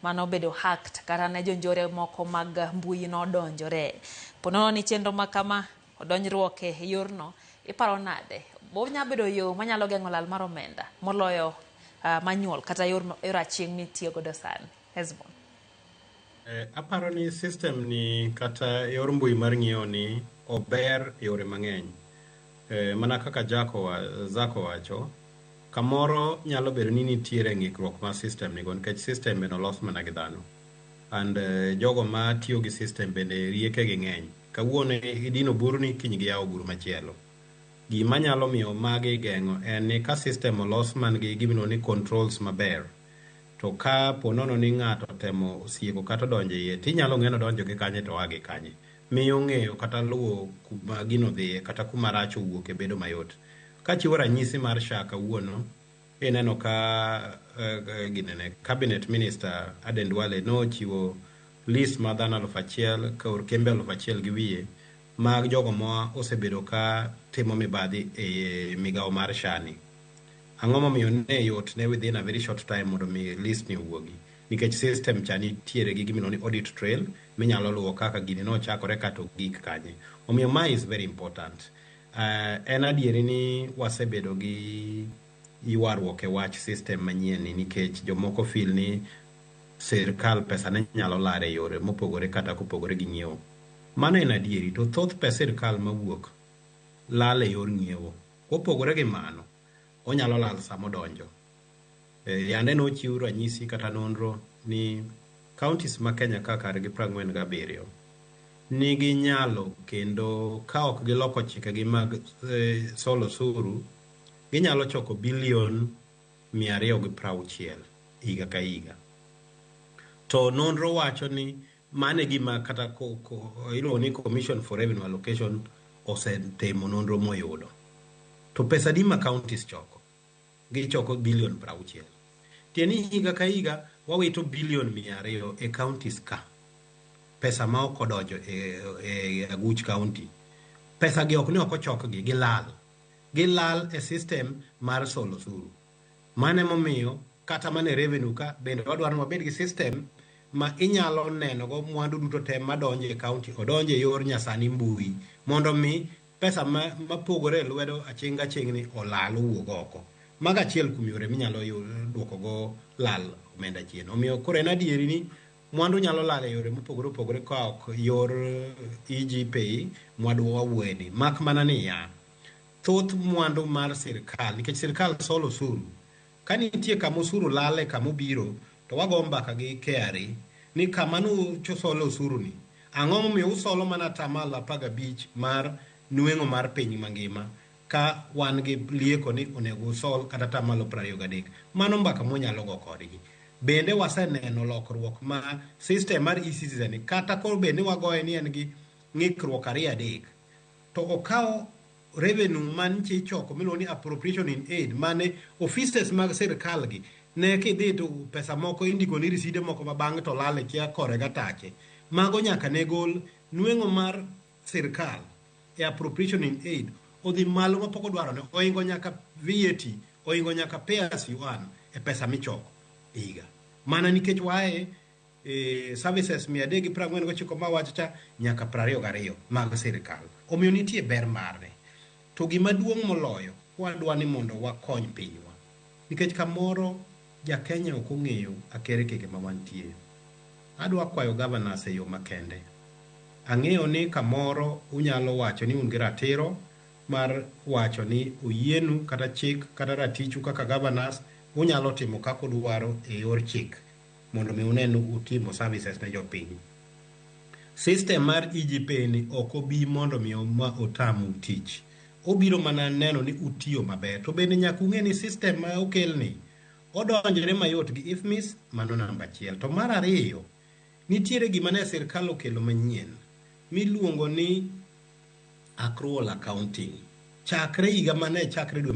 Mano obedo hacked kata ne jonjore moko mag mbui nodonjore. Ponono ni chenro ma kama odonjruok e yorno, iparo nade? Onya bedo yo manyalo geng'o lal mar omenda moloyo manual kata yor, yor aching' mitiyo godo sani. Hesbon. Aparo ni system ni kata yor mbui mar ng'iewo ni ober e yore mang'eny. Mana kaka Zako wacho, kamoro nyalo bedo ni nitiere ng'ikruok ma system nigo nikech system bende olos mana gi dhano. And jogo ma tiyo gi system bende rieke gi ng'eny. Kawuono idino burni, kiny giyawo bur machielo. Gima nyalo miyo magi geng'o en ni ka system olos man gi gimiluongo ni controls maber, to ka po nono ni ng'ato temo sieko kata odonjo e iye, tinyalo ng'e ni odonjo gi kanye to oa gi kanye. Miyo ng'eyo kata luwo kuma gino dhiye kata kuma rach owuoke bedo mayot. Kachiwo ranyisi mar SHA kawuono, ineno ka ginene, cabinet minister Aden Duale nochiwo list mar dhano 1000 kor kembe 1000 gi wiye mag jogo ma osebedo ka timo mibadhi e migawo mar SHA ni. Ang'o momiyo ne yot ne within a very short time mondo mi list ni owuogi? Nikech system cha nitiere gi gimiluongo ni audit trail minyalo luwo kaka gini nochakore kata ogik kanye. Omiyo mae is very important. En adieri ni wasebedo gi ywaruok e wach system manyien ni nikech jomoko feel ni sirkal pesa ne nyalo lal e yore mopogore kata kopogore gi ng'iewo. Mano en adieri to thoth pes sirkal mawuok lal e yor ng'iewo. Kopogore gi mano, onyalo lal sama odonjo. Yande nochiw ranyisi kata nonro ni counties ma Kenya ka kargi 47 nigi nyalo kendo ka ok giloko chikegi mag solo osuru, ginyalo choko bilion 260 higa ka higa. To nonro wacho ni mano e gima kata iluongo ni Commission for Revenue Allocation osetimo nonro moyudo. To pesa adi ma counties choko? Gichoko bilion 60. Tiende ni higa ka higa wawito bilion 200 e counties ka. Pesa ma ok odonjo e aguch county. Pesa gi ok ni ok ochokgi, gilal. Gilal e system mar solo osuru. Mano emomiyo kata mana e revenue ka bende wadwaro ni wabed gi system ma inyalo neno go mwandu duto te madonjo e county odonjo e yor nyasani mbui mondo mi pesa ma pogore e lwedo aching' aching' ni olal owuog oko. Mago achiel kuom yore minyalo duoko go lal omenda chien. Omiyo koro en adieri ni mwandu nyalo lal e yore mopogore opogore ka ok yor EGPay mwadwa wawuoye ni. Mak mana niya, thoth mwandu mar sirkal, nikech sirkal solo osuru, ka nitie kama osuru lale kama obiro, to wago mbaka gi KRA ni kama nusolo osuru ni, ang'o momiyo usolo mana 15% mar nweng'o mar piny mangima ka wan gi lieko ni onego usol kata 23%. Mano mbaka mwanyalo go kodgi. Bende waseneno lokruok ma system mar e-citizen ni kata koro bed ni wagoye ni en gi ng'ikruok ariyo adek, to okawo revenue mantie ichoko miluongo ni appropriation in aid mane offices mag sirkal gi ne kidhi to pesa moko indiko ni riside moko ma bang'e to lal e kia kore gatache. Mago nyaka ne gol nweng'o mar sirkal e appropriation in aid odhi malo mapok odwarone oingo nyaka VAT oingo nyaka pay as you earn e pesa michoko e higa mana nikech wae e services 349 mawacho cha nyaka 22 mag sirkal. Omiyo nitie ber mare. To gima duong' moloyo, wadwa ni mondo wakony pinywa. Nikech kamoro ja Kenya ok ong'eyo akerkeke ma wantie. Adwa kwayo governors e yo makende. Ang'eyo ni kamoro unyalo wacho ni un gi ratiro mar wacho ni oyienu kata chik kata ratichu kaka governors unyalo timo kaka udwaro e yor chik mondo mi une ni utimo services ne jopiny. System mar EGPay ni ok obi mondo mi ma otamu tich. Obiro mana neno ni utiyo maber. To bende nyaka ung'e ni system ma okelni odonjore mayot gi IFMIS, mano namba achiel. To mar ariyo, nitiere gima ne sirkal okelo manyien miluongo ni accrual accounting. Chakre higa mane chakre dwe